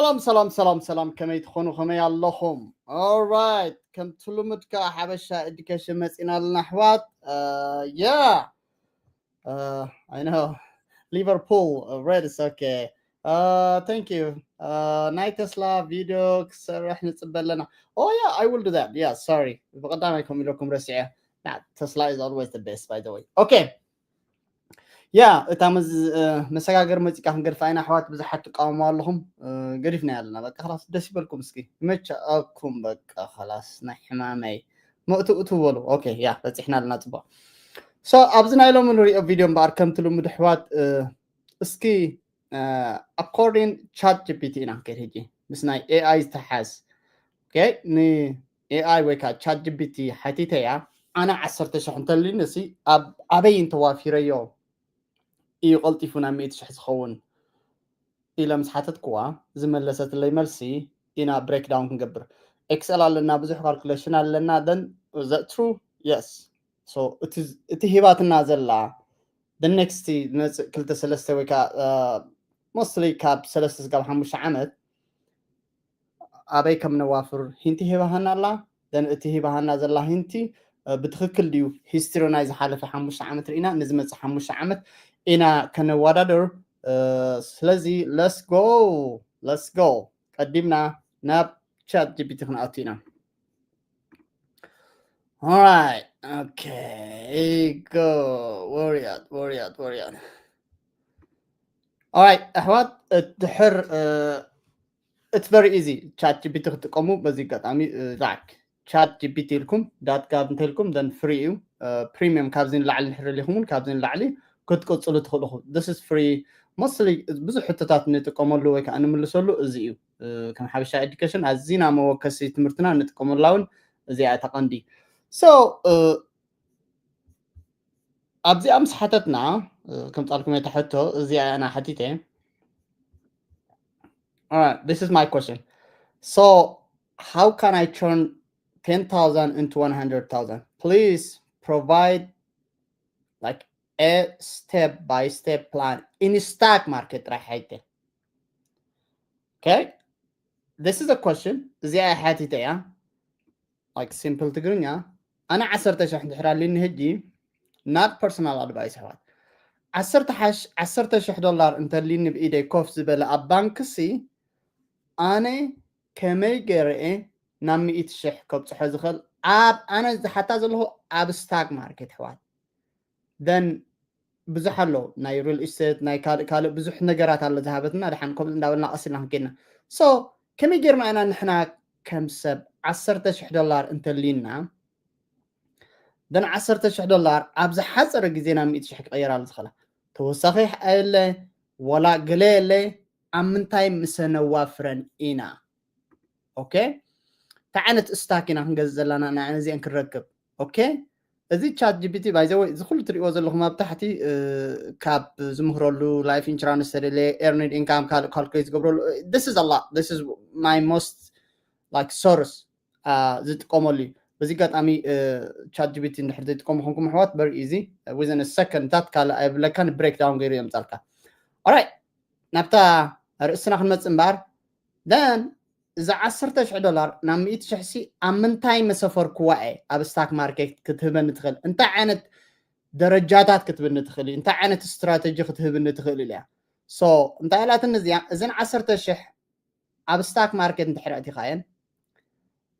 ሰላም ሰላም ሰላም ሰላም፣ ከመይ ትኾኑ? ከመይ ኣለኹም? Alright፣ ከምቲ ልሙድ ከዓ ሓበሻ ኤዱኬሽን መፂና ኣለና ኣሕዋት። Yeah, I know, Liverpool, Reds, okay. Thank you. ናይ ተስላ ቪድዮ ክሰርሕ ንፅበ ኣለና። Oh yeah, I will do that. Yeah, sorry, ብቐዳማይ ከም ኢለኩም ረሲዐ። Tesla is always the best, by the way. Okay. Yeah, እታ መሰጋገር ሙዚቃ ክንገድፋ ኢና ኣሕዋት። ብዙሓት ትቃወሙ ኣለኹም። ገዲፍና ኣለና። በቃ خلاص፣ ደስ ይበልኩም እስኪ፣ ይመቻኩም። በቃ خلاص፣ ናይ ሕማመይ መእቱ እቱ በሉ። Okay, yeah, በፂሕና ኣለና። ፅቡቅ። So ኣብዚ ናይ ሎሚ ንሪኦ ቪድዮ እምበኣር ከምቲ ልሙድ ኣሕዋት፣ እስኪ according ChatGPT ኢና ክንከይድ ሕጂ፣ ምስ ናይ AI ዝተሓዝ። Okay፣ ን AI ወይ ከዓ ChatGPT ሓቲተያ፣ ኣነ ዓሰርተ ሽሕ እንተልዩኒ እሲ ኣብ ኣበይ እንተዋፊረዮ እዩ ቀልጢፉ ናብ ሚእቲ ሽሕ ዝኸውን ኢለ ምስ ሓተትክዋ፣ ዝመለሰትለይ መልሲ ኢና breakdown ክንገብር። Excel ኣለና፣ ብዙሕ calculation ኣለና። Then is that true? Yes. So እቲ ሂባትና ዘላ the next ዝመፅእ ክልተ ሰለስተ ወይ ከዓ mostly ካብ ሰለስተ ስጋብ ሓሙሽተ ዓመት ኣበይ ከም ነዋፍር ሂንቲ ሂባሃና ኣላ። Then እቲ ሂባሃና ዘላ ሂንቲ ብትክክል ድዩ? History ናይ ዝሓለፈ ሓሙሽተ ዓመት ርኢና፣ ንዝመፅእ ሓሙሽተ ዓመት ኢና ከነወዳደር። ስለዚ let's go, let's go። ቀዲምና ናብ ChatGPT ክንኣቱ ኢና። Alright, okay, go. Where we at? Where we at? Where we at? Alright, ኣሕዋት፣ ድሕር it's very easy ChatGPT ክትጥቀሙ። በዚ ኣጋጣሚ like ChatGPT ኢልኩም dot gov እንተልኩም then free እዩ። Premium ካብዚ ንላዕሊ ድሕር ኢልኩም እውን ካብዚ ንላዕሊ ክትቅፅሉ ትኽእሉ ኢኹም። This is free. Mostly ብዙሕ ሕቶታት ንጥቀመሉ ወይ ከዓ ንምልሰሉ እዚ እዩ። ከም ሓበሻ ኤዱኬሽን ኣዚና መወከሲ ትምህርትና ንጥቀመላ እውን እዚኣ እታ ቀንዲ። So ኣብዚኣ ምስ ሓተትና ከምፃልኩም እታ ሕቶ እዚኣ ኣና ሓቲተ። Alright, this is my question. So how can I turn ten thousand into one hundred thousand? Please provide like a step by step plan in stock market ጥራሕ ሓይተ። Okay, this is a question። እዚኣ ሓቲተ እያ። Like simple ትግርኛ፣ ኣነ ዓሰርተ ሽሕ እንድሕር ኣልኒ ሕጂ፣ not personal advice ኣሕዋት፣ ዓሰርተ ሽሕ ዶላር እንተልኒ ብኢደይ ኮፍ ዝበለ ኣብ ባንክሲ፣ ኣነ ከመይ ገይረ እየ ናብ ሚእቲ ሽሕ ከብፅሖ ዝኽእል? ኣብ ኣነ ዝሓታ ዘለኹ ኣብ stock market ኣሕዋት። Then ብዙሕ ኣሎ፣ ናይ real estate፣ ናይ ካልእ ካልእ ብዙሕ ነገራት ኣሎ ዝሃበትና። ደሓን ከምኡ እንዳበልና ቀስ ኢልና ክንከድና። So ከመይ ጌርና ኢና ንሕና ከም ሰብ ዓሰርተ ሽሕ ዶላር እንተልዩና፣ then ዓሰርተ ሽሕ ዶላር ኣብ ዝሓፀረ ግዜ ናብ ሚእቲ ሽሕ ክቐየራሉ ዝኽእላ? ተወሳኺ ኣየለ ወላ ገለ የለ። ኣብ ምንታይ ምሰ ነዋፍረን ኢና? Okay፣ እንታይ ዓይነት ስታክ ኢና ክንገዝእ ዘለና? ንዓን እዚአን ክንረክብ። Okay፣ እዚ ChatGPT by the way፣ እዚ ኩሉ ትሪእዎ ዘለኹም ኣብ ታሕቲ ካብ ዝምህረሉ፣ life insurance ተደልየ፣ earned income ካልእ calculate ዝገብረሉ፣ this is a lot, this is my most like source ዝጥቀመሉ እዩ። በዚ ኣጋጣሚ ChatGPT እንድሕር ዘይጥቀሙ ኮንኩም ኣሕዋት፣ very easy፣ within a second ታት ካልእ ኣይብለካን፣ breakdown ገይሩ የምፃልካ። Alright፣ ናብታ ርእስና ክንመፅእ እምበኣር፣ then እዛ ዓሰርተ ሽሕ ዶላር ናብ ሚእቲ ሽሕ ሲ ኣብ ምንታይ መሰፈርክዋ እየ ኣብ ስታክ ማርኬት ክትህበኒ ትኽእል? እንታይ ዓይነት ደረጃታት ክትብኒ ትኽእል እዩ? እንታይ ዓይነት ስትራተጂ ክትህብኒ ትኽእል እያ? So እንታይ ኢላትኒ እዚኣ፣ እዘን ዓሰርተ ሽሕ ኣብ ስታክ ማርኬት እንድሕር ኣእቲኻየን፣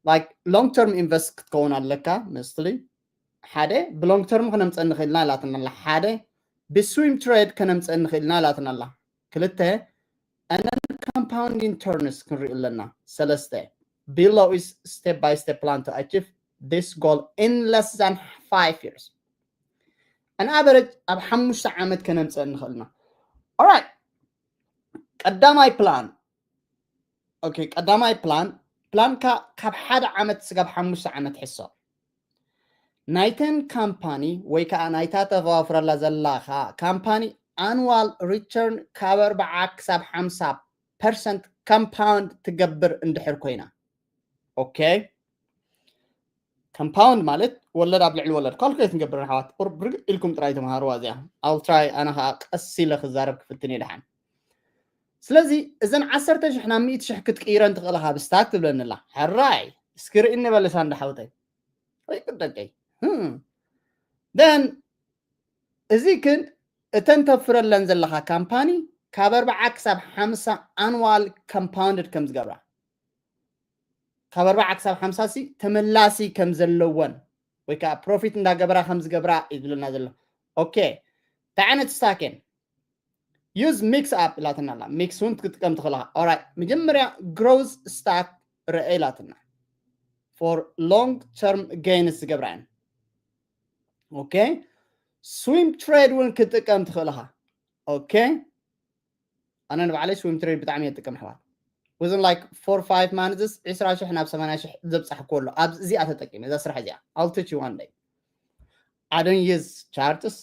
like long term invest ክትከውን ኣለካ። Mostly ሓደ ብ long term ክነምፀእ ንኽእልና ኢላትና ኣላ። ሓደ ብ swing trade ከነምፀእ ንኽእልና ኢላትና ኣላ። ክልተ and then compounding returns ክንሪኢ ኣለና። ሰለስተ below is step by step plan to achieve this goal in less than five years. An average ኣብ ሓሙሽተ ዓመት ከነምፀእ ንኽእልና። Alright፣ ቀዳማይ ፕላን። Okay፣ ቀዳማይ ፕላን፣ ፕላንካ ካብ ሓደ ዓመት ስጋብ ሓሙሽተ ዓመት ሕሰብ። ናይተን ካምፓኒ ወይ ከዓ ናይታ ተዋፍረላ ዘላኻ ካምፓኒ annual return ካብ ኣርባዓ ክሳብ ሓምሳ ፐርሰንት compound ትገብር እንድሕር ኮይና። Okay፣ compound ማለት ወለድ ኣብ ልዕሊ ወለድ። Calculate ንገብር ኣሕዋት፣ ቁርብ ርግእ ኢልኩም ጥራይ ተምሃርዋ እዚኣ። I'll try፣ ኣነ ከዓ ቀስ ኢለ ክዛረብ ክፍትን እየ ደሓን። ስለዚ እዘን ዓሰርተ ሽሕ ናብ ሚእቲ ሽሕ ክትቅይረን ትኽእል ኢኻ ብስታክ ትብለኒ ኣላ። ሕራይ እስኪ ርኢ እንበል ሳንዳ ሓውተይ። ኣይቅደቀይ። Then እዚ ግን እተን ተፍረለን ዘለኻ ካምፓኒ ካብ ኣርባዓ ክሳብ ሓምሳ ኣንዋል ኮምፓውንድድ ከም ዝገብራ፣ ካብ ኣርባዓ ክሳብ ሓምሳ ሲ ተመላሲ ከም ዘለወን ወይ ከዓ ፕሮፊት እንዳገበራ ከም ዝገብራ እዩ ዝብለና ዘሎ። ኦኬ፣ እንታይ ዓይነት ስታክ እየን? use mix up ኢላትና ኣላ። ሚክስ እውን ክትጥቀም ትኽእል ኢኻ። ኦራይት፣ መጀመርያ ግሮዝ ስታክ ርአ ኢላትና። for long term gains ዝገብራ እየን። ኦኬ፣ ስዊንግ ትሬድ እውን ክትጥቀም ትኽእል ኢኻ። ኦኬ፣ ኣነ ንባዕለይ ስዊንግ ትሬድ ብጣዕሚ እየ ዝጥቀም ኣሕዋት። Within like four five months ዕስራ ሽሕ ናብ ሰማንያ ሽሕ ዘብፃሕኩዎ ኣሎ። ኣብዚ እዚኣ ተጠቂመ፣ እዛ ስራሕ እዚኣ። I'll teach you one day. I don't use charts.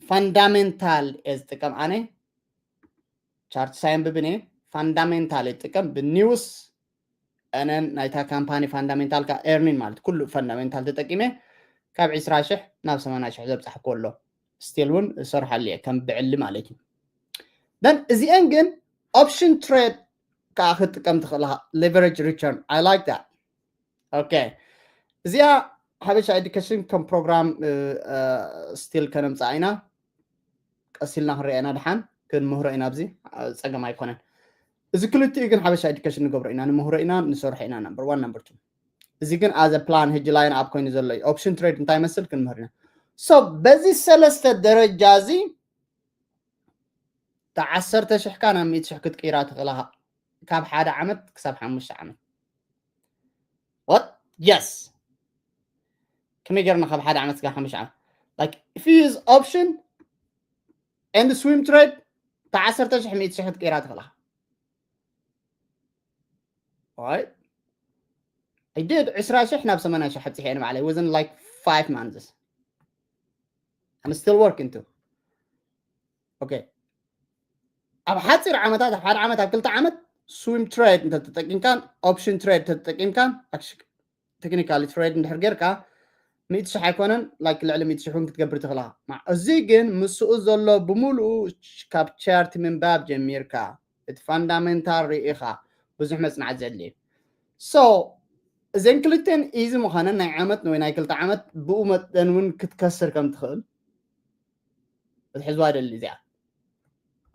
ፋንዳሜንታል እየ ዝጥቀም ኣነ። ቻርትስ ኣየንብብን እየ። ፋንዳሜንታል እየ ዝጥቀም። ብኒውስ፣ and then ናይታ ካምፓኒ ፋንዳሜንታል፣ ካብ ኤርኒንግ ማለት ኩሉ ፋንዳሜንታል ተጠቂመ ካብ ዕስራ ሽሕ ናብ ሰማንያ ሽሕ ዘብፃሕኩዎ ኣሎ። ስቲል እውን እሰርሓሉ እየ ከም ብዕሊ ማለት እዩ። Then እዚአን ግን ኦፕሽን ትሬድ ከዓ ክትጥቀም ትኽእል ኢኻ። Leverage return. I like that. ኦኬ፣ እዚኣ ሓበሻ ኤዱኬሽን ከም ፕሮግራም ስቲል ከነምፅኣ ኢና። ቀስ ኢልና ክንሪኣ ኢና፣ ድሓን ክንምህሮ ኢና። ኣብዚ ጸገም ኣይኮነን። እዚ ክልቲኡ ግን ሓበሻ ኤዱኬሽን ንገብሮ ኢና፣ ንምህሮ ኢና፣ ንሰርሖ ኢና። ነምበር ዋን፣ ነምበር ቱ። እዚ ግን ኣዘ ፕላን ሕጂ ላይን ኣፕ ኮይኑ ዘሎ እዩ። ኦፕሽን ትሬድ እንታይ ይመስል ክንምህር ኢና። ሶ በዚ ሰለስተ ደረጃ እዚ ተዓሰርተ ሽሕካ ናብ ሚእቲ ሽሕ ክትቅይራ ትኽእል ኢኻ፣ ካብ ሓደ ዓመት ክሳብ ሓሙሽተ ዓመት። What? Yes. ከመይ ጌርና ካብ ሓደ ዓመት ስጋብ ሓሙሽተ ዓመት? Like, if you use option and swing trade፣ ተዓሰርተ ሽሕ ሚእቲ ሽሕ ክትቅይራ ትኽእል ኢኻ። Right? I did ዕስራ ሽሕ ናብ ሰማንያ ሽሕ ኣብፂሐ እየ ንባዕለይ within like five months. I'm still working too. ኦኬ፣ ኣብ ሓፂር ዓመታት፣ ኣብ ሓደ ዓመት፣ ኣብ ክልተ ዓመት ስዊንግ ትሬድ እንተተጠቂምካን ኦፕሽን ትሬድ እንተተጠቂምካን፣ ቴክኒካሊ ትሬድ እንድሕር ጌርካ፣ ሚእቲ ሽሕ ኣይኮነን፣ ላይክ ልዕሊ ሚእቲ ሽሕ እውን ክትገብር ትኽእል ኢኻ። እዚ ግን ምስኡ ዘሎ ብምሉኡ ካብ ቻርት ምንባብ ጀሚርካ፣ እቲ ፋንዳሜንታል ርኢኻ ብዙሕ መፅናዕቲ ዘድልዩ። ሶ እዘን ክልተን ኢዚ ምዃነን፣ ናይ ዓመት ወይ ናይ ክልተ ዓመት፣ ብኡ መጠን እውን ክትከስር ከም ትኽእል ክትሕዝዋ ደሊ እዚኣ።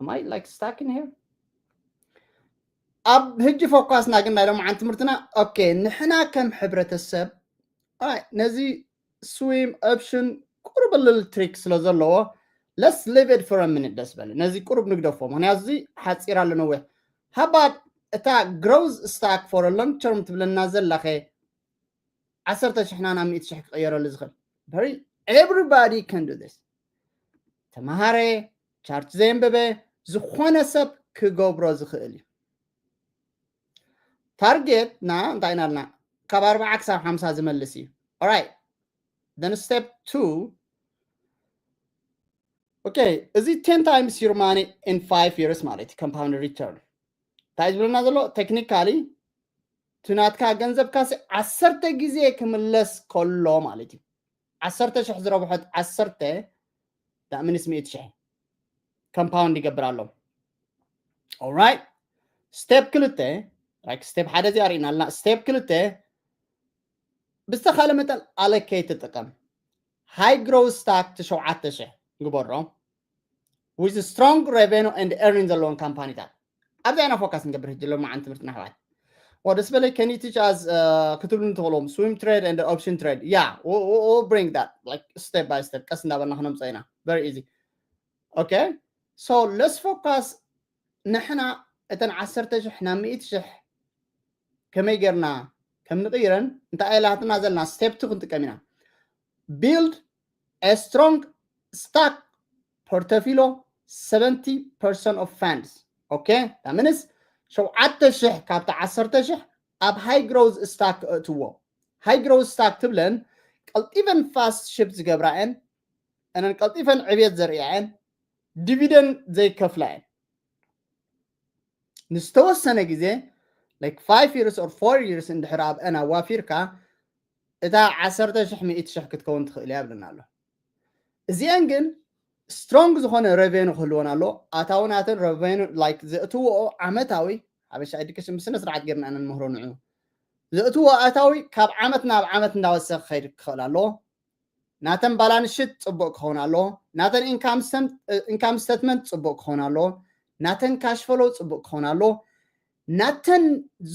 Am I like stuck in here? ኣብ ሕጂ ፎካስና ግን ናይ ሎምዓንቲ ትምህርትና፣ ኦኬ፣ ንሕና ከም ሕብረተሰብ፣ ኣይ፣ ነዚ ስዊም ኦፕሽን ቁሩብ ልል ትሪክ ስለ ዘለዎ፣ let's leave it for a minute፣ ደስ በለ። ነዚ ቁሩብ ንግደፎ፣ ምኽንያቱ እዚ ሓፂር ኣሎ ነዊሕ። ሃባት እታ ግሮዝ ስታክ for a long term ትብለና ዘለኸ፣ ዓሰርተ ሽሕና ናብ ሚእቲ ሽሕ ክቕየረሉ ዝኽእል። Very, everybody can do this። ተምሃረ፣ ቻርት ዘየንበበ፣ ዝኾነ ሰብ ክገብሮ ዝኽእል እዩ። ታርጌትና እንታይ ኢና ኢልና? ካብ ኣርባዓ ክሳብ ሓምሳ ዝመልስ እዩ። Alright, then step two. ኦኬ፣ እዚ ten times your money in five years ማለት እዩ፣ compound return። እንታይ ዝብለና ዘሎ? ቴክኒካሊ እቲ ናትካ ገንዘብካሲ ዓሰርተ ግዜ ክምለስ ከሎ ማለት እዩ። ዓሰርተ ሽሕ ዝረብሖት ዓሰርተ፣ that means ሚእቲ ሽሕ ኮምፓውንድ ይገብር ኣሎ። Alright፣ ስቴፕ ክልተ፣ like ስቴፕ ሓደ እዚ ኣርእና ኣለና። ስቴፕ ክልተ ብዝተኻለ መጠን ኣሎኬት ትጥቀም። ሃይ ግሮዝ ስታክ ሸውዓተ ሽሕ ግበሮ፣ with strong revenue and earning ዘለዎም ካምፓኒታት። ኣብዚ ኢና ፎካስ ንገብር ሕጂ ሎማዓንቲ ትምህርትና ኣሕዋት። ዋ፣ ደስ በለይ፣ can you teach us ክትብሉ እንትኽእሎም፣ swing trade and option trade? Yeah, we'll bring that like step by step፣ ቀስ እንዳበልና ክነምፅኦ ኢና። Very easy. Okay, so let's focus። ንሕና እተን ዓሰርተ ሽሕ ናብ ሚእቲ ሽሕ ከመይ ጌርና ከም ንቕይረን እንታይ ኢላትና ዘለና ስቴፕ ቱ ክንጥቀም ኢና። Build a strong stock portfolio, seventy percent of funds. Okay, that means ሸውዓተ ሽሕ ካብቲ ዓሰርተ ሽሕ ኣብ ሃይ ግሮዝ ስታክ እእትዎ። ሃይ ግሮዝ ስታክ ትብለን ቀልጢፈን ፋስት ሽፕ ዝገብራ እየን፣ እነን ቀልጢፈን ዕብየት ዘርእያ እየን፣ ዲቪደንድ ዘይከፍላ እየን። ንዝተወሰነ ግዜ፣ like five years or four years እንድሕር ኣብአን ኣዋፊርካ፣ እታ ዓሰርተ ሽሕ ሚእቲ ሽሕ ክትከውን ትኽእል እያ ይብለና ኣሎ። እዚአን ግን strong ዝኾነ revenue ክህልወን ኣሎ። ኣታዊ ናተን revenue like ዘእትውኦ ዓመታዊ ሓበሻ education ብስነ ስርዓት ጌርና ኢና ንምህሮ ንዑ። ዘእትዎ ኣታዊ ካብ ዓመት ናብ ዓመት እንዳወሰኸ ክኸይድ ክኽእል ኣለዎ። ናተን balance sheet ጽቡቕ ክኸውን ኣለዎ። ናተን income statement ጽቡቕ ክኸውን ኣለዎ። ናተን cash flow ጽቡቕ ክኸውን ኣለዎ። ናተን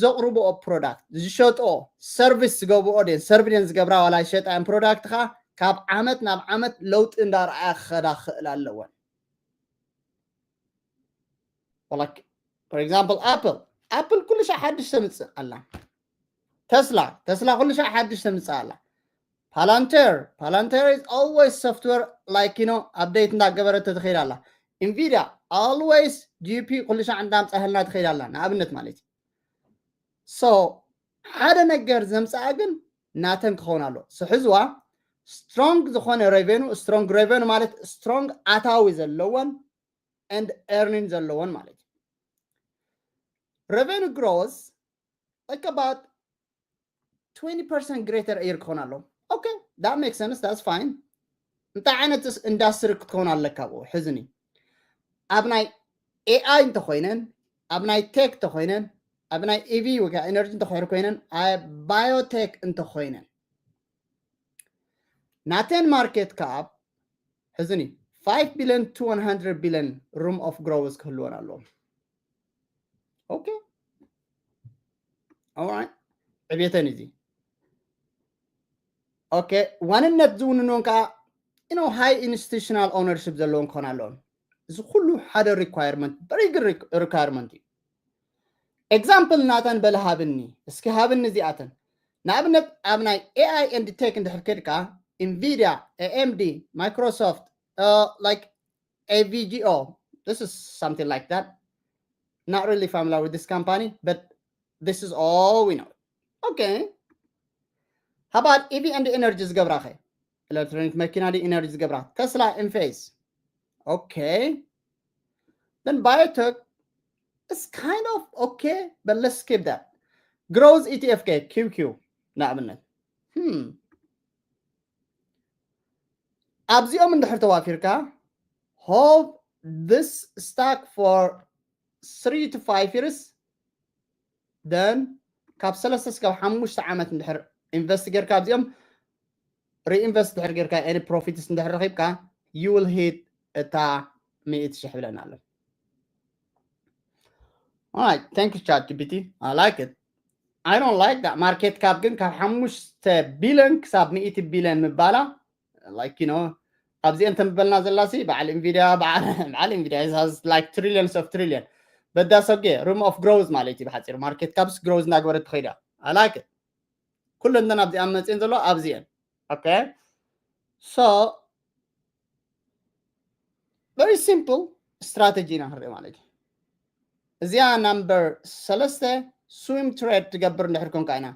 ዘቕርብኦ product ዝሸጥኦ service ዝገብርኦ ድየን serve ድየን ዝገብራ ዋላ ይሸጣ እየን product ኻ ካብ ዓመት ናብ ዓመት ለውጢ እንዳረኣያ ክኸዳ ክኽእል ኣለወን። Like for example Apple Apple ኩሉ ሻዕ ሓድሽ ተምጽእ ኣላ። ተስላ ተስላ ኩሉ ሻዕ ሓድሽ ተምጽእ ኣላ። Palantir Palantir is always software like you know update እንዳገበረት ትኸይድ ኣላ። Nvidia always GP ኩሉ ሻዕ እንዳምጻህልና ትኸይድ ኣላ ንኣብነት ማለት እዩ። So ሓደ ነገር ዘምጽኣ ግን ናተን ክኸውን ኣሎ። So ሕዝዋ strong ዝኾነ revenue strong revenue ማለት strong ኣታዊ ዘለወን and earning ዘለወን ማለት እዩ። Revenue growth like about twenty percent greater year ክኾን ኣሎ። Okay, that makes sense, that's fine። እንታይ ዓይነት industry ክትኮን ኣለካ ኣብኡ ሕዝኒ ኣብ ናይ AI እንተኮይነን ኣብ ናይ tech እንተኮይነን ኣብ ናይ EV ወይ energy እንተኮይነን ኣብ biotech እንተኮይነን ናተን market cap ሕዝኒ five billion to one hundred billion room of growth ክህልወን ኣለዎም። Okay, alright፣ ዕቤተን እዚ okay ዋንነት ዝውንንዎን ከዓ you know high institutional ownership ዘለዎም ክኾን ኣለዎም። እዚ ኩሉ ሓደ requirement very good requirement እዩ። Example ናተን በለ ሃብኒ እስኪ ሃብኒ እዚኣተን ንኣብነት ኣብ ናይ AI and tech እንድሕር ከድካ Nvidia, AMD, Microsoft like AVGO, this is something like that. Not really familiar with this company, but this is all we know. Okay, how about EV and energy ዝገብራ ኸ electronic መኪና ዲ energy ዝገብራ Tesla, Enphase. Okay, then biotech is kind of okay, but let's skip that. Growth ETF ከ QQ ንኣብነት hmm ኣብዚኦም እንድሕር ተዋፊርካ hold this stock for three to five years, then ካብ ሰለስተ እስካብ ሓሙሽተ ዓመት እንድሕር invest ጌርካ ኣብዚኦም reinvest ድሕር ጌርካ any profits እንድሕር ረኺብካ you will hit እታ ሚእቲ ሽሕ ብለና ኣሎ። Alright, thank you ChatGPT. I like it. I don't like that market cap ግን ካብ ሓሙሽተ ቢልዮን ክሳብ ሚእቲ ቢልዮን ምባላ like you know ኣብዚአን ተንብበልና ዘላ ሲ በዓል Nvidia በዓል Nvidia has like trillions of trillion, but that's okay, room of growth ማለት እዩ ብሓፂሩ። Market cap growth እናገበረት ትኸይዳ I like it. ኩለን እተን ኣብዚኣን መፅየን ዘሎ ኣብዚአን okay so very simple strategy ኢና ክንርኢ ማለት እዩ። እዚኣ number ሰለስተ swing trade ትገብር እንድሕር ኮንካ ኢና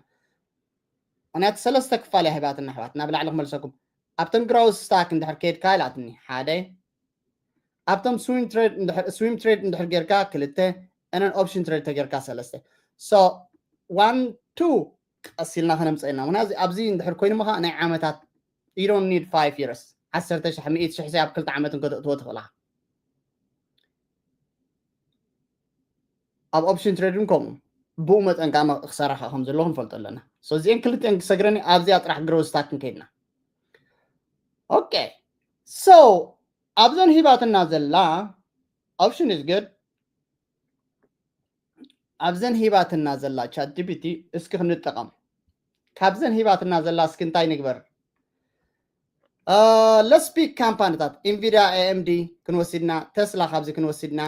ምክንያቱ ሰለስተ ክፋል እያ ሂባትና ኣሕዋት ናብ ላዕሊ ክመልሰኩም ኣብተን growth stock እንድሕር ከድካ ኢላትኒ ሓደ ኣብቶም swing trade እንድሕር swing trade እንድሕር ጌርካ ክልተ and then option trade ተጌርካ ሰለስተ so one two ቀስ ኢልና ከነምፀ ኢና ምክንያቱ ኣብዚ እንድሕር ኮይኑ ምኻ ናይ ዓመታት you don't need five years ዓሰርተ ሺሕ ሚእቲ ሺሕ ኣብ ክልተ ዓመት እንከተእትዎ ትኽእላ ኣብ option trade ን ከምኡ ብኡ መጠን ከዓ ክሰራ ከዓ ከም ዘለዎ ክንፈልጦ ኣለና። So እዚአን ክልተን ክሰግረኒ ኣብዚኣ ጥራሕ growth stock ክንከይድና okay so ኣብዘን ሂባትና ዘላ option is good ኣብዘን ሂባትና ዘላ ChatGPT እስኪ ክንጠቐም ካብዘን ሂባትና ዘላ እስኪ እንታይ ንግበር? Let's pick ካምፓኒታት Nvidia, AMD ክንወስድና Tesla ካብዚ ክንወስድና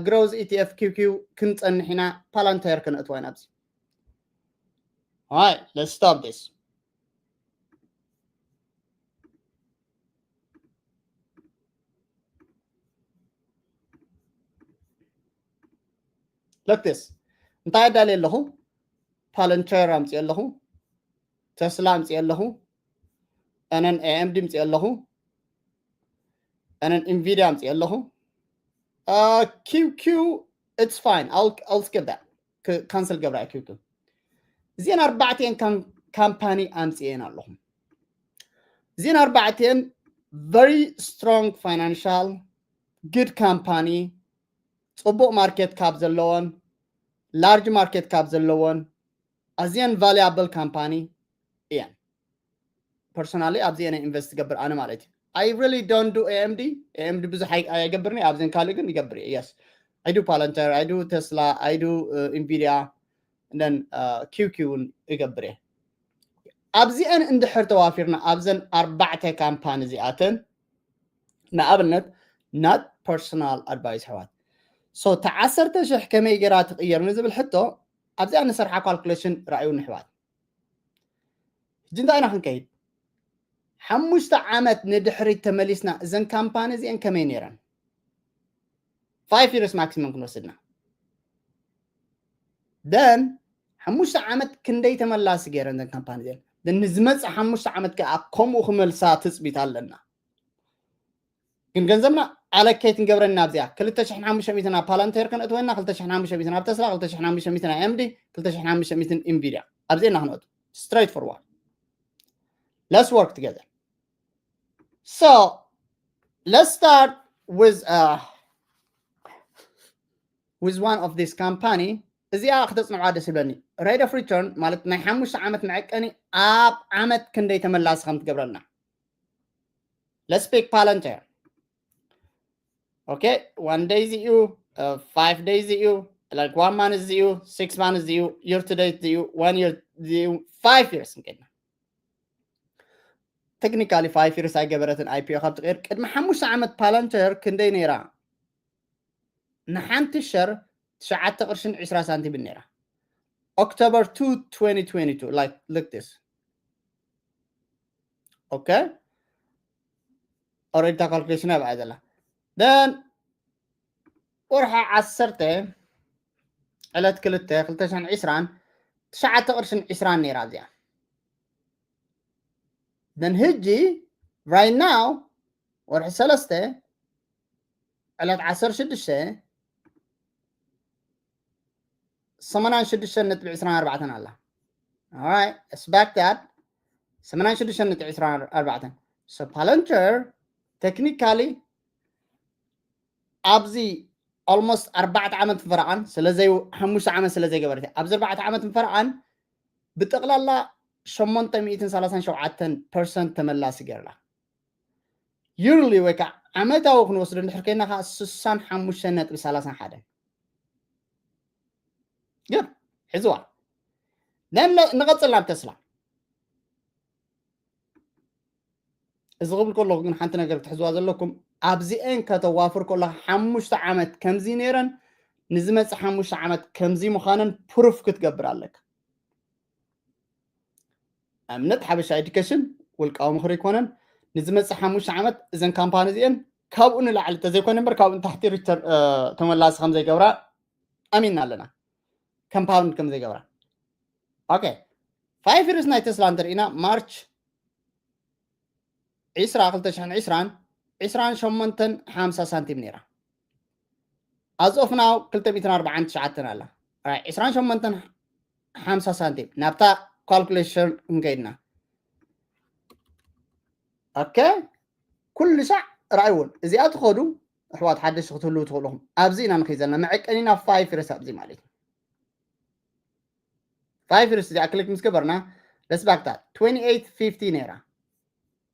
growth ETF QQ ክንፀንሕ ኢና Palantir ክነእትዋ ኢና ኣብዚ Alright, let's stop this. Look this እንታይ ኣዳልየ ኣለኹ Palantir ኣምፅእ ኣለኹ Tesla ኣምፅእ ኣለኹ and then AMD ኣምፅእ ኣለኹ and then Nvidia ኣምፅእ ኣለኹ QQ it's fine I'll, I'll skip that cancel ገብራ QQ እዚአን ኣርባዕቲአን ካምፓኒ ኣምፅኤን ኣለኹ እዚአን ኣርባዕቲአን very strong financial, good company, ጽቡቕ market cap ዘለወን፣ large market cap ዘለወን፣ ኣዝየን valuable company እየን። Personally ኣብዚአን invest ትገብር ኣነ ማለት እዩ። I really don't do A M D. A M D ብዙሕ ኣይገብርን፣ ኣብዘን ካልእ ግን ይገብር እየ። Yes, I do Palantir, I do Tesla, I do Nvidia, and then QQ እውን ይገብር እየ። ኣብዚአን እንድሕር ተዋፊርና ኣብዘን ኣርባዕተ ካምፓኒ እዚኣተን፣ ንኣብነት፣ not personal advice ኣሕዋት። So ተዓሰርተ ሽሕ ከመይ ገይራ ትቕየር ንዝብል ሕቶ ኣብዚኣ ንሰርሓ calculation ረኣዩ ኣሕዋት። ሕጂ እንታይ ኢና ክንከይድ? ሓሙሽተ ዓመት ንድሕሪት ተመሊስና እዘን ካምፓኒ እዚአን ከመይ ነይረን? Five years maximum ክንወስድና። Then ሓሙሽተ ዓመት ክንደይ ተመላሲ ገይረን እዘን ካምፓኒ እዚአን? Then ንዝመጽእ ሓሙሽተ ዓመት ከኣ ከምኡ ክመልሳ ትጽቢት ኣለና። ግን ገንዘብና allocate ንገብረና ኣብዚኣ ክልተ ሽሕን ሓሙሽተ ሚእትን ኣብ Palantir ከነእትወና፣ ክልተ ሽሕን ሓሙሽተ ሚእትን ኣብ Tesla፣ ክልተ ሽሕን ሓሙሽተ ሚእትን ኣብ A M D፣ ክልተ ሽሕን ሓሙሽተ ሚእትን Nvidia። ኣብዚአ ኢና ክነእቱ። Straight forward. Let's work together. So let's start with uh, with one of this company. እዚኣ ክተጽንዓ ደስ ይብለኒ። Rate of return ማለት ናይ ሓሙሽተ ዓመት መዐቀኒ ኣብ ዓመት ክንደይ ተመላሲ ከም ትገብረልና። Let's pick Palantir. Okay, one day እዚኡ፣ five days እዚኡ፣ like one month እዚኡ፣ six months እዚኡ፣ year to date እዚኡ፣ one year እዚኡ፣ five years እንከድና። Technically five years ኣይገበረትን IPO ካብ ትቀይር። ቅድሚ ሓሙሽተ ዓመት Palantir ክንደይ ነይራ? ንሓንቲ ሸር ትሽዓተ ቅርሽን ዕስራ ሳንቲምን ነይራ። October two twenty twenty-two, like, look this. Okay? Already calculation ኣብኣ ዘላ። Then ወርሒ ዓሰርተ ዕለት ክልተ ክልተ ሽሕን ዕስራን ትሽዓተ ቅርሽን ዕስራን ነይራ እዚኣ። Then ሕጂ right now ወርሒ ሰለስተ ዕለት ዓሰርተ ሽዱሽተ ሰማንያን ሽዱሽተን ነጥቢ ዕስራን ኣርባዕተን ኣላ። Alright, it's back that ሰማንያን ሽዱሽተን ነጥቢ ዕስራን ኣርባዕተን። So Palantir technically ኣብዚ almost ኣርባዕተ ዓመት ፈረቓን ስለዘይ ሓሙሽተ ዓመት ስለ ዘይገበረት ኣብዚ ኣርባዕተ ዓመት ፈረቓን ብጠቕላላ ሸሞንተ ሚእትን ሰላሳን ሸውዓተን ፐርሰንት ተመላሲ ገይርላ። Yearly ወይ ከዓ ዓመታዊ ክንወስዶ እንድሕር ኮይና ከዓ ስሳን ሓሙሽተን ነጥቢ ሰላሳን ሓደን። ግን ሕዝዋ ንቐጽል ናብ ተስላ። እዚ ክብል ከለኹ ግን ሓንቲ ነገር ክትሕዝዋ ዘለኩም፣ ኣብዚአን ከተዋፍር ከለኻ ሓሙሽተ ዓመት ከምዚ ነይረን ንዝመጽእ ሓሙሽተ ዓመት ከምዚ ምዃነን ፕሩፍ ክትገብር ኣለካ። ኣብነት ሓበሻ ኤዱኬሽን ውልቃዊ ምኽሪ ኣይኮነን። ንዝመጽእ ሓሙሽተ ዓመት እዘን ካምፓኒ እዚአን ካብኡ ንላዕሊ ተዘይኮነ እምበር ካብኡ ንታሕቲ ሪተር ተመላሲ ከም ዘይገብራ ኣሚንና ኣለና። ኮምፓውንድ ከም ዘይገብራ። ኦኬ፣ ፋይቭ ይርስ ናይ ተስላ እንተርኢና ማርች ዕስራ ክልተ ሽሕን ዕስራን ዕስራን ሸሞንተን ሓምሳ ሳንቲም ነይራ። As of now ክልተ ሚእትን ኣርባዓን ትሽዓተን ኣላ። ዕስራን ሸሞንተን ሓምሳ ሳንቲም ናብታ ካልኩሌሽን ክንከይድና። ኦኬ፣ ኩሉ ሳዕ ርኣይውን እዚኣ ትኸዱ ኣሕዋት ሓደሽቲ ክትህልዉ ትኽእሉ ኢኹም። ኣብዚ ኢና ንኸይድ ዘለና መዐቀኒና ፋይቭ ይርስ ኣብዚ ማለት እዩ። ፋይቭ ይርስ እዚኣ ክሊክ ምስ ገበርና ለስባክታ ትዌንቲ ኤይት ፊፍቲ ነይራ።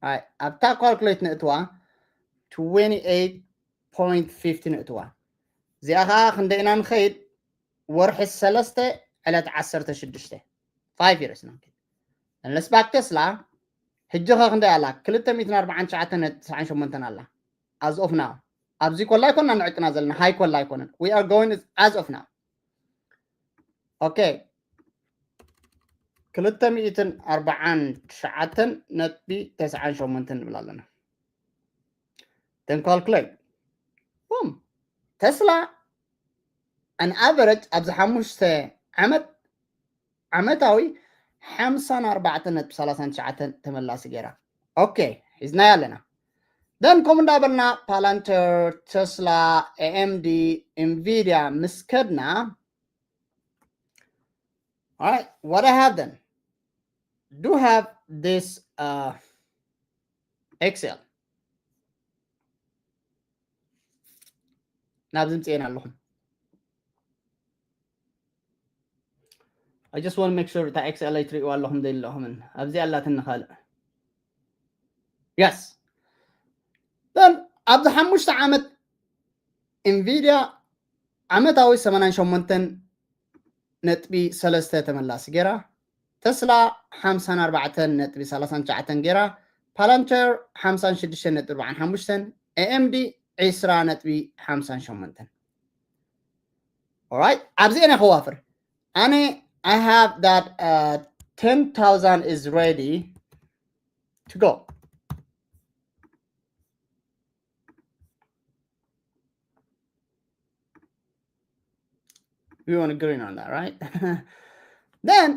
ኣይ ኣብታ ካልኩሌት ነእትዋ ትዌንቲ ኤይት ፖይንት ፊፍቲ ነእትዋ። እዚኣ ከዓ ክንደይ ኢና ንኸይድ? ወርሒ ሰለስተ ዕለት ዓሰርተ ሽዱሽተ ፋይቭ ይርስ ኢና ንኸይድ። ለስባክ ተስላ ሕጂ ኸ ክንደይ ኣላ? ክልተ ሚእትን ኣርባዓን ትሽዓተን ነጥቢ ትስዓን ሸሞንተን ኣላ። As of now ኣብዚ ኮላ ኣይኮና ንዕቅና ዘለና ሃይ ኮላ ኣይኮነን። We are going as of now. ኦኬ፣ ክልተ ሚእትን ኣርባዓን ትሽዓተን ነጥቢ ተስዓን ሸሞንተን ንብል ኣለና። Then calculate. ቡም፣ ተስላ ኣን ኣቨረጅ ኣብዚ ሓሙሽተ ዓመት ዓመታዊ ሓምሳን ኣርባዕተን ነጥቢ ሰላሳን ትሽዓተን ተመላሲ ገይራ። ኦኬ፣ ሒዝናያ ኣለና። Then ከምኡ እንዳበልና ፓላንተር፣ ተስላ፣ ኤኤምዲ፣ ኢንቪዲያ ምስ ከድና፣ what I have then? Do have this uh, Excel. ናብዚ ምፅኤን ኣለኹም። I just want to make sure እታ X L A ትሪእዋ ኣለኹም ዘይለኹምን ኣብዚ ኣላትኒ ካልእ። Yes. Then ኣብዚ ሓሙሽተ ዓመት Nvidia ዓመታዊ ሰማንያን ሸሞንተን ነጥቢ ሰለስተ ተመላሲ ገይራ፣ ተስላ ሓምሳን ኣርባዕተን ነጥቢ ሰላሳን ትሽዓተን ገይራ፣ ፓላንቸር ሓምሳን ሽዱሽተን ነጥቢ ኣርባዓን ሓሙሽተን፣ ኤ ኤም ዲ ዕስራ ነጥቢ ሓምሳን ሸሞንተን። Alright፣ ኣብዚ እነ ከዋፍር ኣነ I have that uh, ten thousand is ready to go. We want to green on that, right? Then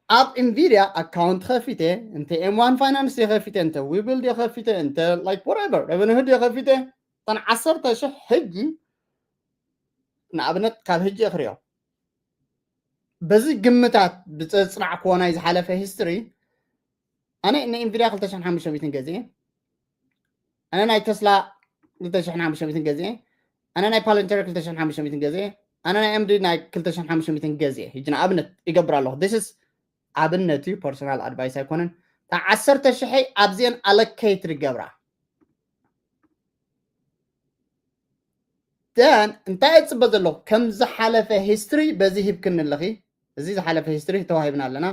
ኣብ Nvidia account ከፊተ፣ እንተ M one Finance ከፊተ፣ እንተ Webull ከፊተ፣ እንተ like whatever Robinhood ከፊተ፣ እተን ዓሰርተ ሽሕ ሕጂ ንኣብነት ካብ ሕጂ እኽርዮ በዚ ግምታት ብፀፅናዕክዎ ናይ ዝሓለፈ history ኣነ ን Nvidia ክልተ ሽሕን ሓሙሽተ ሚእትን ገዚኤ፣ ኣነ ናይ ተስላ ክልተ ሽሕን ሓሙሽተ ሚእትን ገዚኤ፣ ኣነ ናይ ፓለንቸር ክልተ ሽሕን ሓሙሽተ ሚእትን ገዚኤ፣ ኣነ ናይ ኤምዲ ናይ ክልተ ሽሕን ሓሙሽተ ሚእትን ገዚኤ። ሕጂ ንኣብነት ይገብር ኣለኹ። This is ኣብነት እዩ፣ personal advice ኣይኮነን። እታ ዓሰርተ ሽሐይ ኣብዚአን allocate ይገብራ። Then እንታይ እፅበ ዘለኹ? ከም ዝሓለፈ history በዚ ሂብክኒ ኣለኺ። እዚ ዝሓለፈ history ተዋሂብና ኣለና።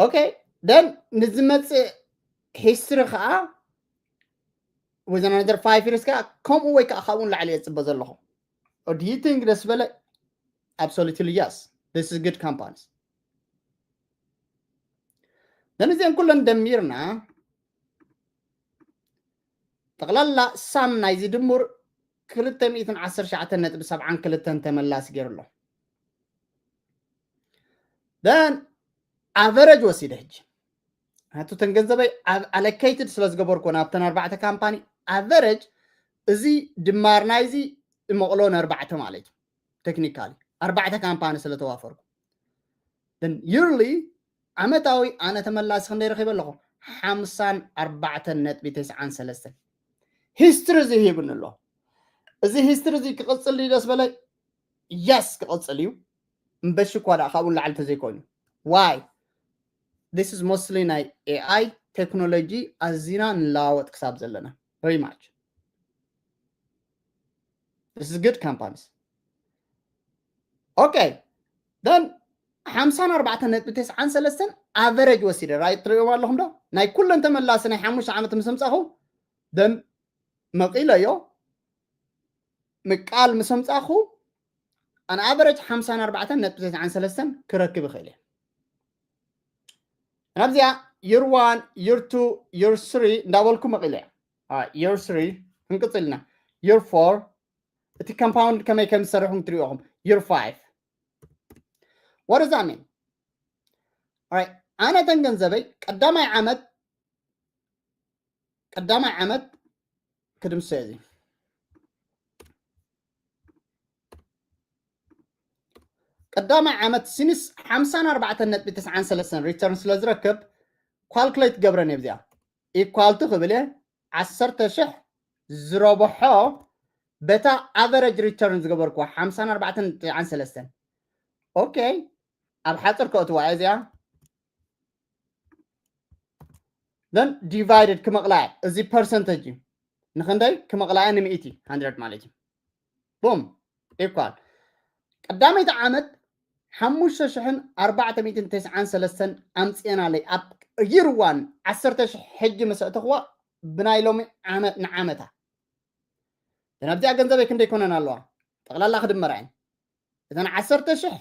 Okay, then ንዝመፅእ history ከዓ within another five years ከዓ ከምኡ ወይ ከዓ ካብኡ ንላዕሊ እፅበ ዘለኹ። Or do you think ደስ በለ? Absolutely yes. This is good companies. Then እዚአን ኩለን ደሚርና ጠቕላላ ሳም ናይዚ ድሙር ክልተ ሚእትን ዓሰርተ ትሽዓተን ነጥቢ ሰብዓን ክልተን ተመላሲ ገይሩ ኣሎ። Then average ወሲደ ሕጂ ናቱ ተን ገንዘበይ allocated ስለ ዝገበርኩ ናብተን ኣርባዕተ ካምፓኒ average እዚ ድማር ናይዚ እመቕሎ ንኣርባዕተ ማለት እዩ። Technically ኣርባዕተ ካምፓኒ ስለ ተዋፈርኩ Then yearly ዓመታዊ ኣነ ተመላሲ ክንደይ ረኺበ ኣለኹ? ሓምሳን ኣርባዕተን ነጥቢ ተስዓን ሰለስተን። History እዚ ሂብኒ ኣሎ። እዚ history እዚ ክቕፅል ድዩ ደስ በለ? Yes ክቕፅል እዩ። እምበሺ እኳ ደኣ ካብኡ ንላዕሊ ተዘይኮይኑ። Why? This is mostly ናይ A I technology ኣዚና ንለዋወጥ ክሳብ ዘለና። Very much. This is good companies. Okay. Then ሓምሳን ኣርባዕተን ነጥቢ ተስዓን ሰለስተን average ወሲደ right ትሪእዎም ኣለኹም ዶ? ናይ ኩለን ተመላሲ ናይ ሓሙሽተ ዓመት ምስ ኣምፃኹ then መቒለዮ ምቃል ምስ ኣምፃኹ an average ሓምሳን ኣርባዕተን ነጥቢ ተስዓን ሰለስተን ክረክብ ይኽእል እየ። ናብዚኣ year one, year two, year three እንዳበልኩ መቒለ እያ። Year three ክንቅፅል ኢና። Year four እቲ compound ከመይ ከም ዝሰርሕኩም ትሪእኹም። Year five what does that mean? ኣነ ተን ገንዘበይ ቀዳማይ ዓመት ቀዳማይ ዓመት ክድምሰ እዚ ቀዳማይ ዓመት since ሓምሳን ኣርባዕተን ነጥቢ ተስዓን ሰለስተን return ስለ ዝረክብ calculate ገብረን እየ። እዚኣ equal to ክብል እየ ዓሰርተ ሽሕ ዝረብሖ በታ average return ዝገበርኩዋ ሓምሳን ኣርባዕተን ነጥቢ ተስዓን ሰለስተን። Okay፣ ኣብ ሓፅር ከእትዋ እየ እዚኣ። Then divided ክመቕላያ እዚ percentage እዩ። ንክንደይ ክመቕላያ? ንሚእቲ፣ hundred ማለት እዩ። Boom equal ቀዳመይቲ ዓመት ሓሙሽተ ሽሕን ኣርባዕተ ሚእትን ተስዓን ሰለስተን ኣምፅኤናለይ ኣብ year one ዓሰርተ ሽሕ ሕጂ ምስ ኣእተኽዋ ብናይ ሎሚ ዓመት ንዓመታ ናብዚኣ ገንዘበይ ክንደይ ኮነን ኣለዋ ጠቕላላ ክድመራ እየን። እተን ዓሰርተ ሽሕ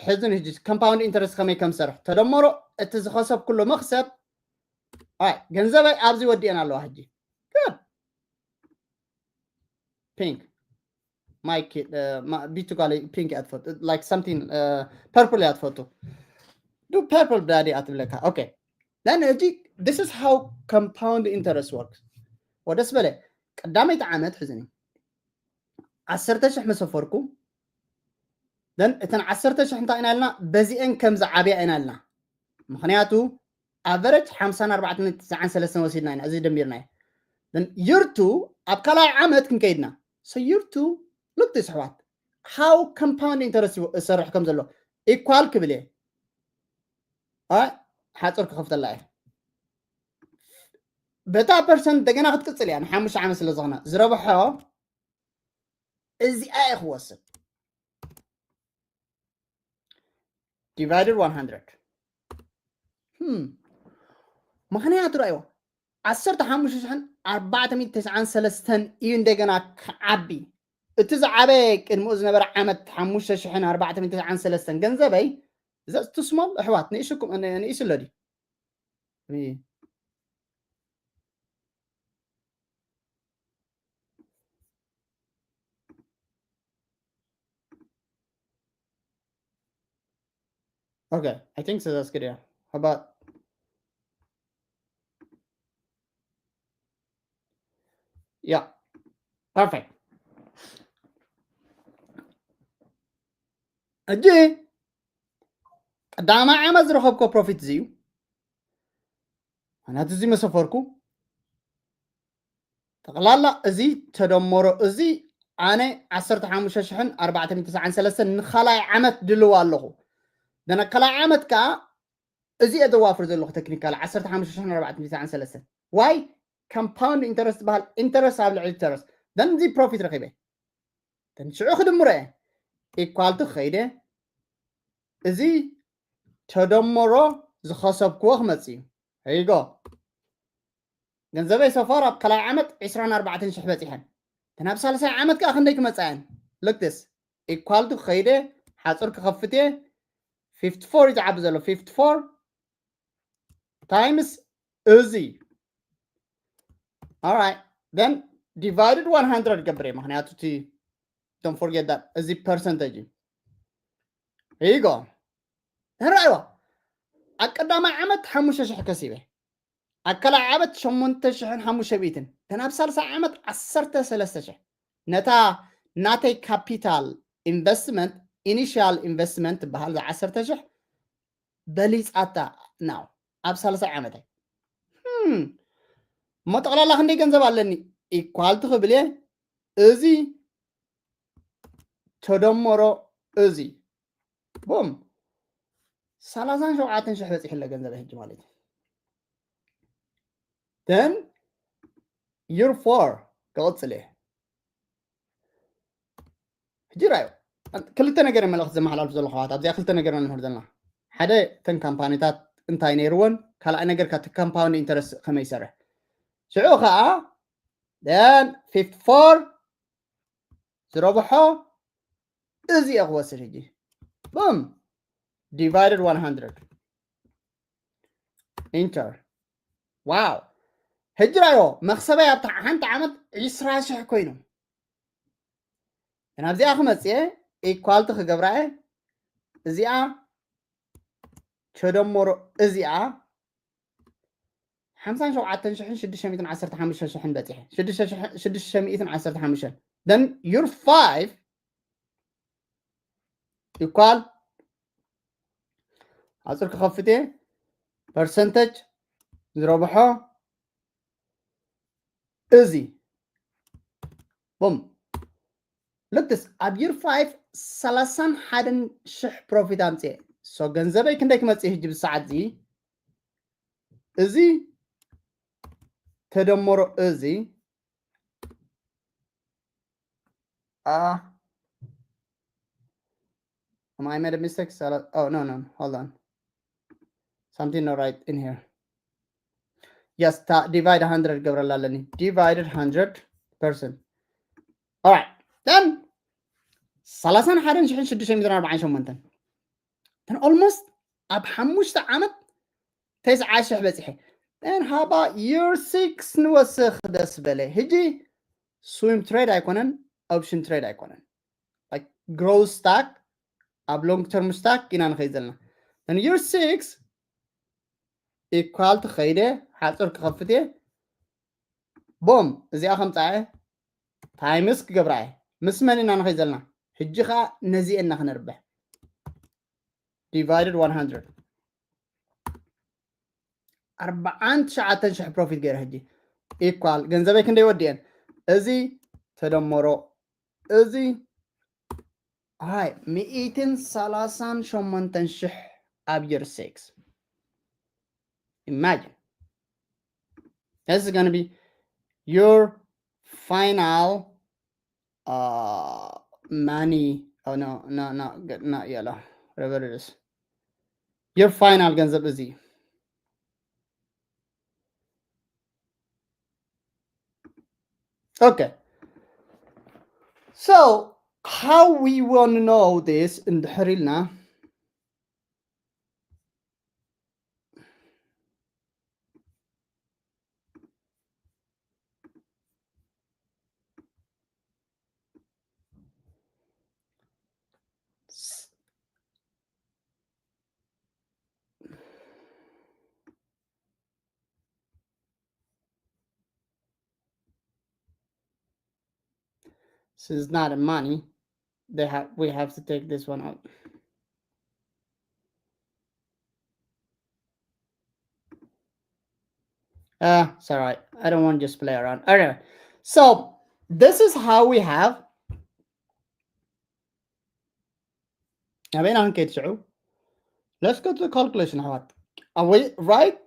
ሕዝን ሕጂ compound interest ከመይ ከም ዝሰርሕ ተደመሮ እቲ ዝኸሰብኩሎ መኽሰብ ገንዘበይ ኣብዚ ወዲአን ኣለዋ ሕጂ። Good። Pink my kid ቢቱ ጓለይ pink እያ ትፈቱ like something purple እያ ትፈቱ። Do purple daddy እያ ትብለካ። Okay then ሕጂ this is how compound interest works። ወደስ በለ ቀዳመይቲ ዓመት ሕዝኒ ዓሰርተ ሽሕ መሰፈርኩ then እተን ዓሰርተ ሽሕ እንታይ ኢና ኢልና በዚአን ከም ዝዓብያ ኢና ኢልና። ምክንያቱ average ሓምሳን ኣርባዕተን ነጥቢ ተስዓን ሰለስተን ወሲድና ኢና እዚ ደሚርናዮ። Then year two ኣብ ካልኣይ ዓመት ክንከይድና ሰዩርቱ ልክቲ ስሕዋት how compound interest ይሰርሕ ከም ዘሎ equal ክብል እየ። ሓፁር ክኸፍተላ እየ። በታ ፐርሰንት እንደገና ክትቅፅል እያ። ንሓሙሽተ ዓመት ስለ ዝኾነ ዝረብሖ እዚኣ እየ ክወስድ። Divided one hundred ምክንያቱ ራእይዋ ዓሰርተ ሓሙሽተ ሽሕን ኣርባዕተ ሚእትን ተስዓን ሰለስተን እዩ እንደገና ክዓቢ። እቲ ዝዓበየ ቅድሚኡ ዝነበረ ዓመት ሓሙሽተ ሽሕን ኣርባዕተ ሚእትን ተስዓን ሰለስተን ገንዘበይ ዘ too small ኣሕዋት ንእሽኩም ንእሽለዲ Okay, I think so. That's good. Yeah. How about? Yeah. Perfect. ሕጂ ቀዳማይ ዓመት ዝረኸብኮ ፕሮፊት እዚ እዩ። ምክንያቱ እዚ መሰፈርኩ ጠቕላላ እዚ ተደመሮ እዚ ኣነ ዓሰርተ ሓሙሽተ ሽሕን ኣርባዕተ ሚእትን ተስዓን ሰለስተን ንኻልኣይ ዓመት ድልው ኣለኹ። ደነ ካልኣይ ዓመት ከዓ እዚ እየ ዘዋፍር ዘለኹ ቴክኒካል ዓሰርተ ሓሙሽተ ሽሕን ኣርባዕተ ሚእትን ተስዓን ሰለስተን ዋይ compound interest ዝበሃል ኢንተረስት ኣብ ልዕሊ ኢንተረስት ደን እዚ ፕሮፊት ረኺበ ደን ሽዑ ክድምሮ እየ ኢኳልቱ ከይደ እዚ ተደመሮ ዝኸሰብክዎ ክመጽእ እዩ። ሪጎ ገንዘበይ ሶፋር ኣብ ካልኣይ ዓመት ዕስራን ኣርባዕተን ሽሕ በፂሐን ተናብ ሳልሳይ ዓመት ከዓ ክንደይ ክመፃ እየን ልክትስ ኢኳልቱ ከይደ ሓፁር ክኸፍት እየ fifty four እዩ ዝዓቢ ዘሎ fifty four times እዚ alright then divided one hundred ገብር እየ ምክንያቱ እቲ don't forget that እዚ percentage እዩ ሪጎ ንረኣይዋ ኣብ ቀዳማይ ዓመት ሓሙሽተ ሽሕ ከሲበ ኣብ ካልኣይ ዓመት ሸሞንተ ሽሕን ሓሙሽተ ሚእትን ተናብ ሳልሳይ ዓመት ዓሰርተ ሰለስተ ሽሕ ነታ ናተይ ካፒታል ኢንቨስትመንት ኢኒሽያል ኢንቨስትመንት ትበሃል ዛ ዓሰርተ ሽሕ በሊፃታ ናው ኣብ ሳልሳይ ዓመተይ እሞ ጠቕላላ ክንደይ ገንዘብ ኣለኒ ኢኳልቲ ክብል እየ እዚ ተደመሮ እዚ ቦም ሰላሳን ሸውዓተን ሽሕ በፂሑ ኣሎ ገንዘብ ሕጂ ማለት እዩ then year four ክቕፅል እየ ሕጂ ራዩ ክልተ ነገር መልእክቲ ዘመሓላልፉ ዘለኹ ኣሕዋት ኣብዚኣ ክልተ ነገር ንምህር ዘለና ሓደ እተን ካምፓኒታት እንታይ ነይርወን ካልኣይ ነገር ካብቲ compound interest ከመይ ይሰርሕ ሽዑ ከዓ then fifty four ዝረብሖ እዚ እየ ክወስድ ሕጂ ቡም divided one hundred enter wow ሕጂ ራዮ መክሰበይ ኣብታ ሓንቲ ዓመት ዕስራ ሽሕ ኮይኑ ናብዚኣ ክመፅየ ኢኳልቲ ክገብራየ እዚኣ ተደመሮ እዚኣ ሓምሳን ሸውዓተን ሽሕን ሽዱሽተ ሚእትን ዓሰርተ ሓሙሽተ ሽሕን በፂሐ ሽዱሽተ ሚእትን ዓሰርተ ሓሙሽተን then year five equal ኣፅር ክኸፍት እየ percentage ዝረብሖ እዚ ቦም ልክስ ኣብ year five ሰላሳን ሓደን ሽሕ ፕሮፊት ኣምፅኤ so ገንዘበይ ክንደይ ክመፅእ ህጂ ብሰዓት እዚ እዚ ተደመሮ እዚ Ah, am I made a mistake? Oh, no, no, hold on. Something not right in here. Yes, divide one hundred ገብረላ ኣለኒ. Divided one hundred percent. All right. Then ሰላሳን ሓደን ሽሕን ሽዱሽተ ሚእትን ኣርባዓን ሸሞንተን then almost ኣብ ሓሙሽተ ዓመት ተስዓ ሽሕ በፂሐ then how about year six ንወስኽ ደስ በለ ሕጂ swing trade ኣይኮነን option trade ኣይኮነን like growth stock ኣብ long term stock ኢና ንኸይድ ዘለና then year six equal to ከይደ ሓፁር ክኸፍት እየ ቦም እዚኣ ከምፃ እየ times ክገብራ እየ ምስ መን ኢና ንኸይድ ዘለና ሕጂ ከዓ ነዚአ እና ክነርብሕ divided one hundred ኣርባዓን ትሽዓተን ሽሕ ፕሮፊት ገይረ ሕጂ equal ገንዘበይ ክንደይ ወዲአን እዚ ተደመሮ እዚ ኣይ ሚእትን ሰላሳን ሸሞንተን ሽሕ ኣብ year six. Imagine. This is going to be your final uh, money. Oh, no, no, no, not yellow. Whatever it is. Your final ገንዘብ እዚ. Okay. So, how we want to know this እንድሕር ኢልና This is not a money. They have we have to take this one out. Uh, it's all right. I don't want to just play around. All right. So this is how we have. ኣበይና ክንከይድ ሽዑ? Let's go to the calculation ኣሕዋት። Are we right?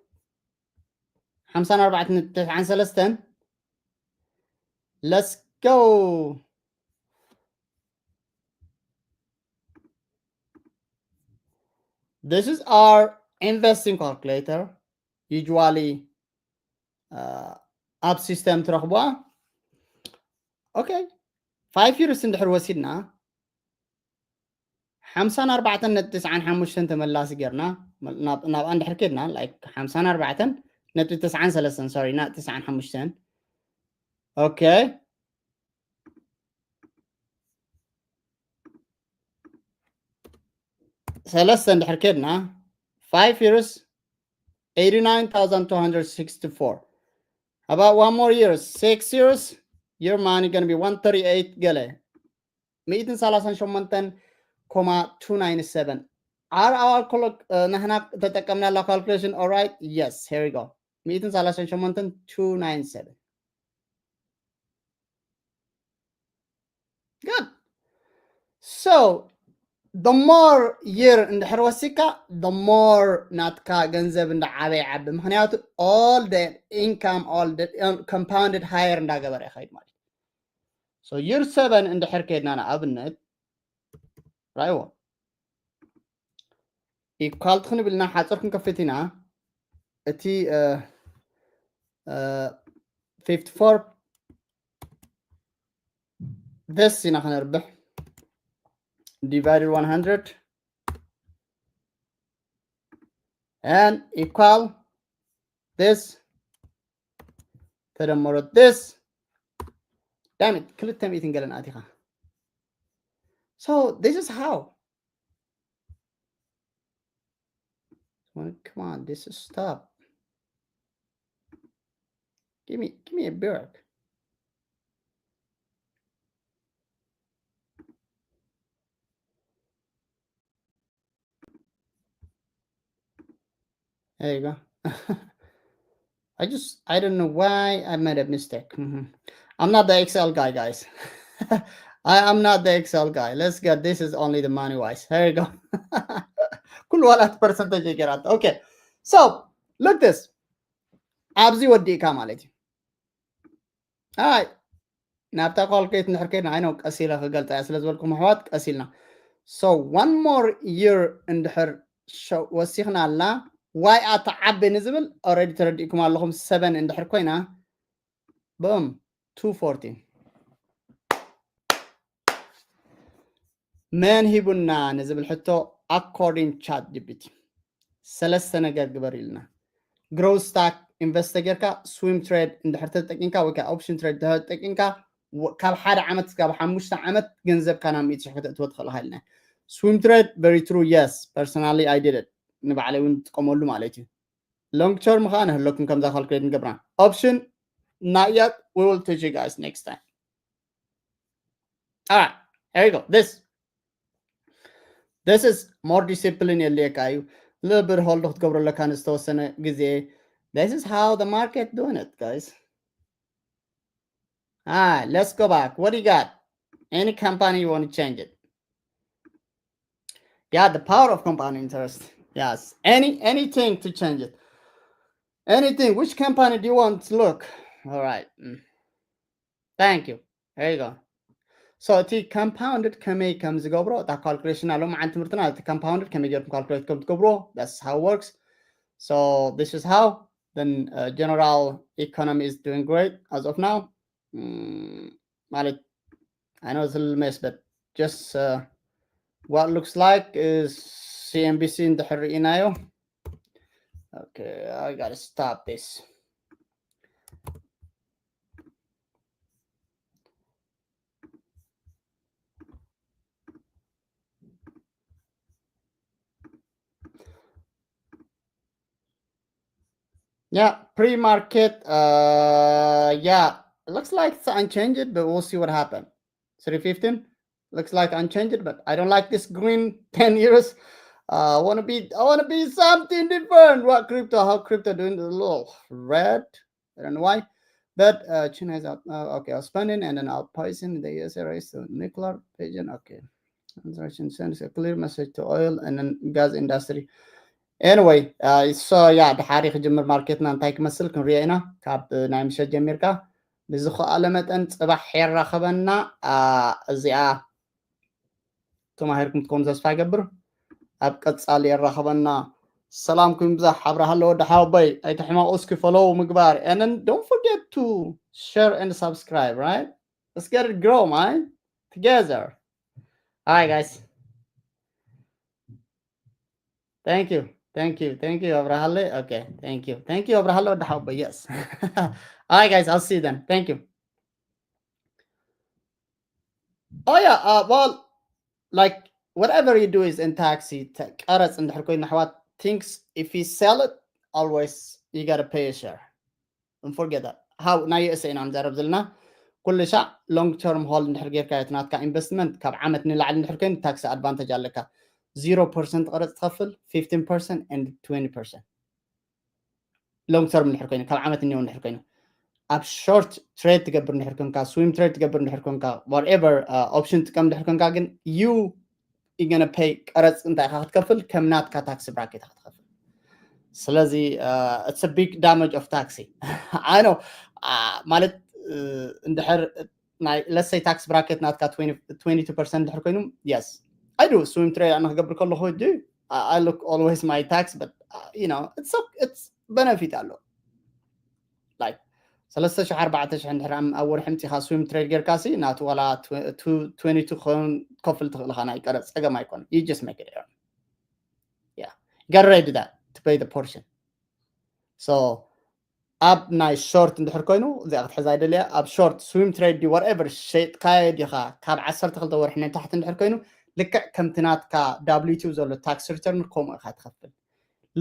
ሓምሳን ኣርባዕተን ነጥቢ ተስዓን ሰለስተን. Let's go. This is our investing calculator. Usually uh, ኣብ system ትረኽቧ። Okay. Five years እንድሕር ወሲድና ሓምሳን ኣርባዕተን ነጥቢ ትስዓን ሓሙሽተን ተመላሲ ጌርና ናብ እንድሕር ኬድና like ሓምሳን ኣርባዕተን ነጥቢ ትስዓን ሰለስተን sorry not ትስዓን ሓሙሽተን። Okay. ሰለስተ እንድሕር ኬድና five years eighty-nine thousand two hundred sixty-four. About one more year, six years, your money gonna be one thirty-eight ገለ ሚእትን ሰላሳን ሸሞንተን ኮማ two nine seven. Are our ናህና ተጠቀምናላ calculation? All right, yes, here we go. ሚእትን ሰላሳን ሸሞንተን two nine seven. Good. So the more year እንድሕር ወሲካ the more ናትካ ገንዘብ እንዳ ዓበ ይዓቢ። ምክንያቱ all the income all the compounded higher እንዳገበረ ይኸይድ ማለት እዩ። So year seven እንድሕር ከይድና ንኣብነት ራይዎ equal ክንብል ኢና ሓፂር ክንከፍት ኢና። እቲ fifty-four this ኢና ክነርብሕ divided one hundred and equal this ተደመሮ this damn it ክልተ ሚእትን ገለን ኣቲኻ። So this is how. Come on, this is stop. Give me, give me a break. There you go. I just, I don't know why I made a mistake. Mm-hmm. I'm not the Excel guy, guys. I am not the Excel guy. Let's get this is only the money wise. Here you go. ኩሉ ዋላት percentage ይገራት። Okay. So, look this. ኣብዚ ወዲእካ ማለት እዩ። ኣይ ናብታ calculate እንድሕር ከይድና ኣይነው ቀስ ኢለ ክገልፃ እያ ስለ ዝበልኩም ኣሕዋት ቀስ ኢልና። So one more year እንድሕር ወሲኽና ኣላ ዋይ ኣታ ዓቢ ንዝብል already ተረዲእኩም ኣለኹም። Seven እንድሕር ኮይና boom two fourteen መን ሂቡና ንዝብል ሕቶ according ChatGPT ሰለስተ ነገር ግበር ኢልና። Growth stock invest ተጌርካ swing trade እንድሕር ተጠቂምካ ወይ ከዓ option trade ተጠቂምካ ካብ ሓደ ዓመት ካብ ሓሙሽተ ዓመት ገንዘብካ ናብ ሚእቲ ሽሕ ከተእትወ ትኽእል ኢልና። Swing trade very true yes personally I did it ንባዕለይ እውን ዝጥቀመሉ ማለት እዩ። Long term ከዓ ንህለኩም ከምዛ calculate ንገብራ። Option not yet we will teach you guys next time. All right, here you go. This this is more discipline የድልየካ እዩ። Little bit hold ክትገብሮ ኣለካ ንዝተወሰነ ግዜ። This is how the market doing it, guys. All right, let's go back. What do you got? Any company you want to change it? Yeah, the power of compound interest. Yes. Any anything to change it. Anything. Which company do you want to look? All right. Mm. Thank you. There you go. So እቲ compounded ከመይ ከም ዝገብሮ እታ calculation ኣሎ መዓን ትምህርትና እቲ compounded ከመይ ገርኩም calculate ከም ትገብሮ that's how it works. So this is how the uh, general economy is doing great as of now. Mm, ማለት I know it's a little mess, but just uh, what looks like is C N B C እንድሕር ርኢናዮ. Okay, I gotta stop this. Yeah, pre-market. Uh, yeah, it looks like it's unchanged, but we'll see what happened. Three fifteen looks like unchanged, but I don't like this green ten years. Uh, I want to be, I want to be something different. What crypto? How crypto doing? A little red. I don't know why. But uh, China is out. Uh, okay, outspending and then outpacing the U S race to nuclear fusion. Okay. Transaction sends a clear message to oil and then gas industry. Anyway, uh, so yeah, ድሓሪ ክጅምር ማርኬትና እንታይ ክመስል ክንሪኦ ኢና። ካብ ናይ ምሸት ጀሚርካ ብዝኸኣለ መጠን ፅባሕ የራኸበና። እዚኣ ተማሂርኩም ትኮኑ ተስፋ ይገብር። ኣብ ቀፃሊ የራኸበና። ሰላምኩም ይብዛሕ። ኣብርሃ ኣለዎ ደሓወበይ ኣይትሕመቑ። እስኪ follow ምግባር and then don't forget to share and subscribe, right? Let's get it grow, man. Together. All right, guys. Thank you. Thank you. Thank you, Abrahale. Okay. Thank you. Thank you, Abrahale. Yes. All right, guys. I'll see you then. Thank you. Oh, yeah. Uh, well, like, whatever you do is in taxi. Qaraጽ እንድሕር ኮይኑ ኣሕዋት, things, if you sell it, always you gotta pay a share. And forget that. How ናይ U S A ኢና ንዛረብ ዘለና። ኩሉ ሻዕ long term hold እንድሕር ጌርካ እቲ ናትካ investment ካብ ዓመት ንላዕሊ እንድሕር ኮይኑ tax advantage ኣለካ። Zero percent ቀረጽ ትኸፍል፣ fifteen percent and twenty percent long term እንድሕር ኮይኑ፣ ካብ ዓመት እኒኦ እንድሕር ኮይኑ። ኣብ short trade ትገብር እንድሕር ኮንካ፣ swing trade ትገብር እንድሕር ኮንካ፣ whatever option ትጥቀም እንድሕር ኮንካ ግን you gonna pay ቀረጽ እንታይ ኢኻ ክትከፍል? ከም ናትካ tax bracket ኢኻ ክትከፍል። ስለዚ it's a big damage of taxi. I know ማለት እንድሕር ናይ let's say tax bracket ናትካ twenty two percent እንድሕር ኮይኑ, yes, I do swing trade ኣነ ክገብር ከለኹ do I look always my tax, but you know it's it's benefit ኣሎ። Like ሰለስተ ሺሕ ኣርባዕተ ሺሕ እንድሕር ኣብ ወርሒ ምፂኻ swing trade ጌርካ ሲ ናቱ ዋላ twenty two ክኸውን ከፍል ትኽእል ኢኻ። ናይ ቀረጽ ጸገም ኣይኮነን። You just make it earn. Yeah, get ready that to pay the portion. So ኣብ ናይ short እንድሕር ኮይኑ እዚኣ ክትሕዛ ይደልያ። ኣብ short swing trade ዲ whatever ሸጥካዮ ዲኻ ካብ ዓሰርተ ክልተ ወርሒ ንታሕቲ እንድሕር ኮይኑ ልክዕ ከምቲ ናትካ W two ዘሎ tax return ከምኡ ኢኻ ትኸፍል።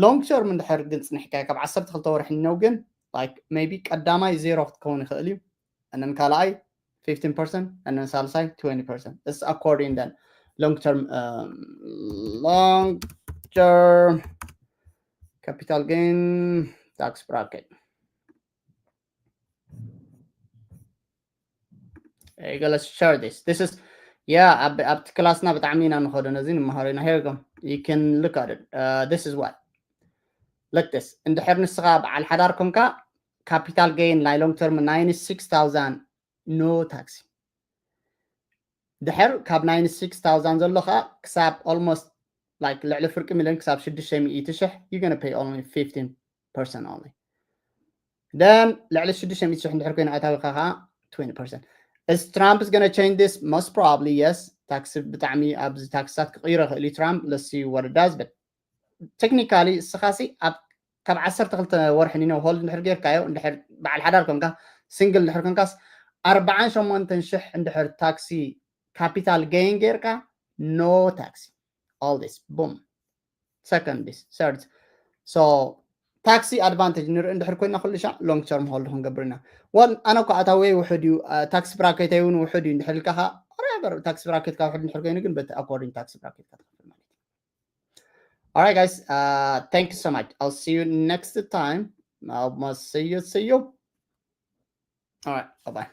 Long term እንድሕር ግን ጽኒሕካዮ ካብ ዓሰርተ ክልተ ወርሒ ነው ግን like maybe ቀዳማይ ዜሮ ክትከውን ይኽእል እዩ። And then ካልኣይ fifteen percent and then ሳልሳይ twenty percent. It's according then long term um, long term capital gain tax bracket. Hey, let's share this. This is yeah, ኣብቲ ክላስና ብጣዕሚ ኢና ንኸዶ ነዚ ንመሃሮ ኢና። Here you go. You can look at it. Uh, this is what. Look this. እንድሕር ንስኻ በዓል ሓዳር ኮንካ capital gain ናይ long term ninety six thousand no tax. ድሕር ካብ ninety six thousand ዘሎ ከዓ ክሳብ almost like ልዕሊ ፍርቂ ሚሊዮን ክሳብ ሽዱሽተ ሚእቲ ሺሕ you gonna pay only fifteen percent only. Then ልዕሊ ሽዱሽተ ሚእቲ ሺሕ እንድሕር ኮይኑ ኣታዊካ ከዓ twenty percent. Is Trump is gonna change this? Most probably yes. Tax ብጣዕሚ ኣብዚ ታክስታት ክቕይሮ ይኽእል እዩ ትራምፕ። Let's see what it does, but technically እስኻሲ ኣብ ካብ ዓሰርተ ክልተ ወርሒ ኒኖ hold እንድሕር ጌርካዮ እንድሕር በዓል ሓዳር ኮንካ single እንድሕር ኮንካስ ኣርባዓን ሸሞንተን ሽሕ እንድሕር tax capital gain ጌርካ no tax. All this boom. Second this third. So tax advantage ንርኢ እንድሕር ኮይና ኩሉ ሻዕ long term hold ክንገብር ኢና። Well ኣነ እኮ ኣታወይ ውሑድ እዩ፣ tax bracket እውን ውሑድ እዩ እንድሕር ኢልካ ከዓ whatever tax bracket ካ ውሑድ እንድሕር ኮይኑ ግን በቲ according tax bracket ካ ትኸፍል ማለት እዩ። All right, guys. Uh, thank you so much. I'll see you next time. I'll see you. See you. All right. Bye bye.